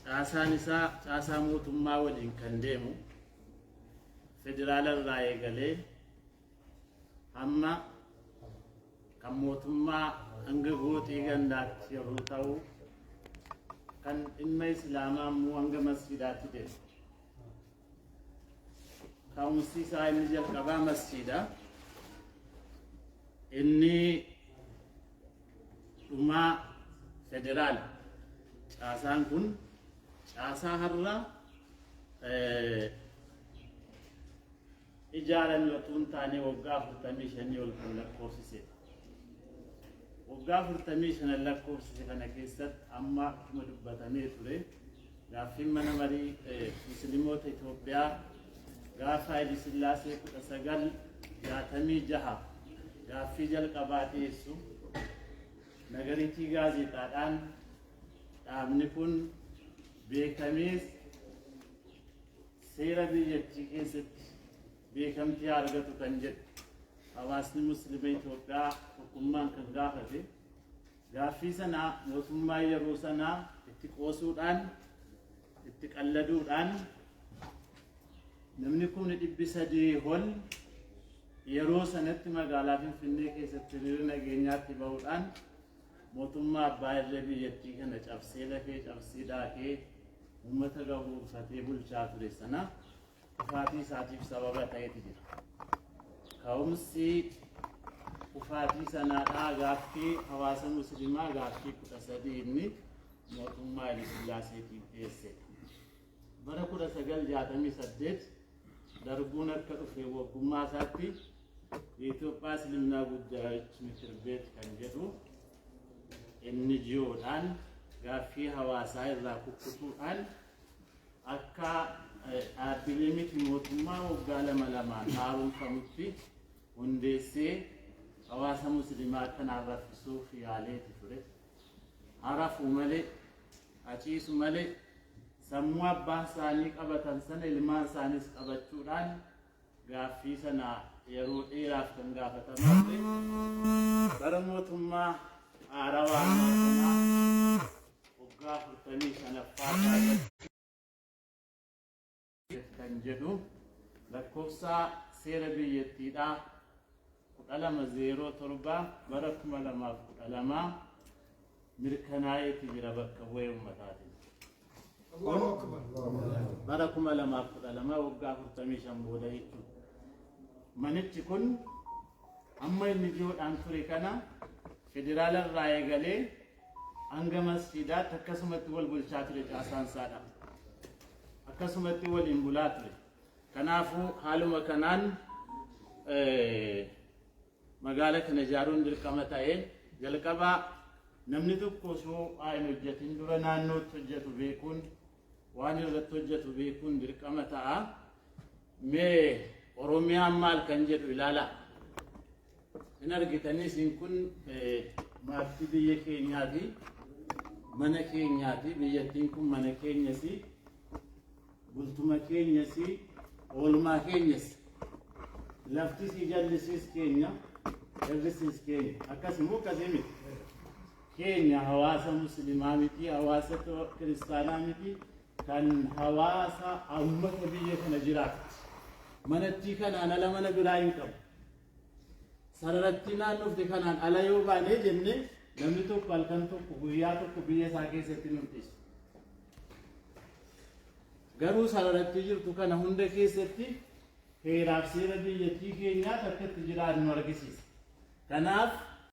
Caasaan isaa caasaa mootummaa waliin kan deemu federaala irraa eegalee hamma kan mootummaa hanga gooxii gandaatti yeroo ta'u, kan dhimma islaamaa immoo hanga masjiidaatti deema. Ka'umsi isaa inni jalqabaa masjiida. Inni dhumaa federaala. Caasaan kun caasaa har'a ijaarame otoo hin taane waggaa 45 ol kan lakkoofsisedha. Waggaa 45 lakkoofsise kana keessatti amma akkuma dubbatamee ture, gaaffiin mana marii Musliimoota Itoophiyaa gaafa Haayile Sillaasee 1966 gaaffii jalqabaa dhiyeessu, Nagariitii gaazexaadhaan dhaabni kun beekamees seera biyyattii keessatti beekamtii haa argatu kan jedhu hawaasni Muslima Itoophiyaa tokkummaan kan gaafate, gaaffii sana mootummaa yeroo sanaa itti qoosuudhaan, itti qalladuudhaan, namni 300,000 ol yeroo sanatti magaalaa Finfinnee keessatti hiriira nageenyaatti bahuudhaan mootummaa abbaa irree biyyattii kana cabsee, lafee cabsee daakee uummata gabuunfatee bulchaa ture sana kufaatii isaatiif sababa ta'eeti jira. Ka'umsi kufaatii sanaadhaa gaaffii hawaasa musliimaa gaaffii 13 inni mootummaa Haile Sillaaseetiif dhiyeessedha. Bara 1968 Darguun akka dhufe waggummaa isaatti የኢትዮጵያ እስልምና ጉዳዮች ምክር ቤት kan jedhu NGOdhaan gaaffii hawaasaa irraa kukkutuudhaan akka dhaabbilee miti mootummaa waggaa lama lamaan haaromfamutti hundeessee hawaasa musliimaa kanaan raffisuuf yaaleeti ture. Harafuu malee, haciisu malee, sammuu abbaan isaanii qabatan sana ilmaan isaaniis qabachuudhaan gaaffii sana yeroo dheeraaf kan gaafatamaa ture. Bara mootummaa haarawaa ammaa kanaa waggaa 45ffaa irratti kan jedhu lakkoofsa seera biyyattiidhaa 1207 bara 2012 mirkanaa'eeti jira bakka bu'ee uummataatiin. Bara 2012, waggaa 45 booda jechuudha. Manichi kun amma inni ji'oodhaan ture kana federaala irraa eegalee hanga masjiidaatti akkasumatti wal bulchaa ture caasaan isaadha. Akkasumatti waliin bulaa ture. Kanaafuu haaluma kanaan magaala kana ijaaruun dirqama ta'ee, jalqabaa namni tokko osoo waa hin hojjetin dura naannootti hojjetu beekuun, waan irratti hojjetu beekuun dirqama ta'a. Mee Oromiyaan maal kan jedhu ilaalaa. Hin argitanii, isin kun maatii biyya keenyaati, mana keenyaati, biyyattiin kun mana keenyasi, bultuma keenyasi, oolmaa keenyas. Laftis jallisiis keenya, irrisiis keenya. Akkasuma akkasii miti. Keenya hawaasa musliimaa miti, hawaasa kiristaanaa miti, kan hawaasa uummata biyya kana jiraatu. Manattii kanaan ala mana biraa hin qabu. Sararattii naannofte kanaan ala yoo baanee jenne, namni tokko halkan tokko, guyyaa tokko biyya isaa keessatti nu dhiisu. Garuu sararattii jirtu kana hunda keessatti heeraaf seera biyyattii keenyaa akka itti jiraannu argisiisa. Kanaaf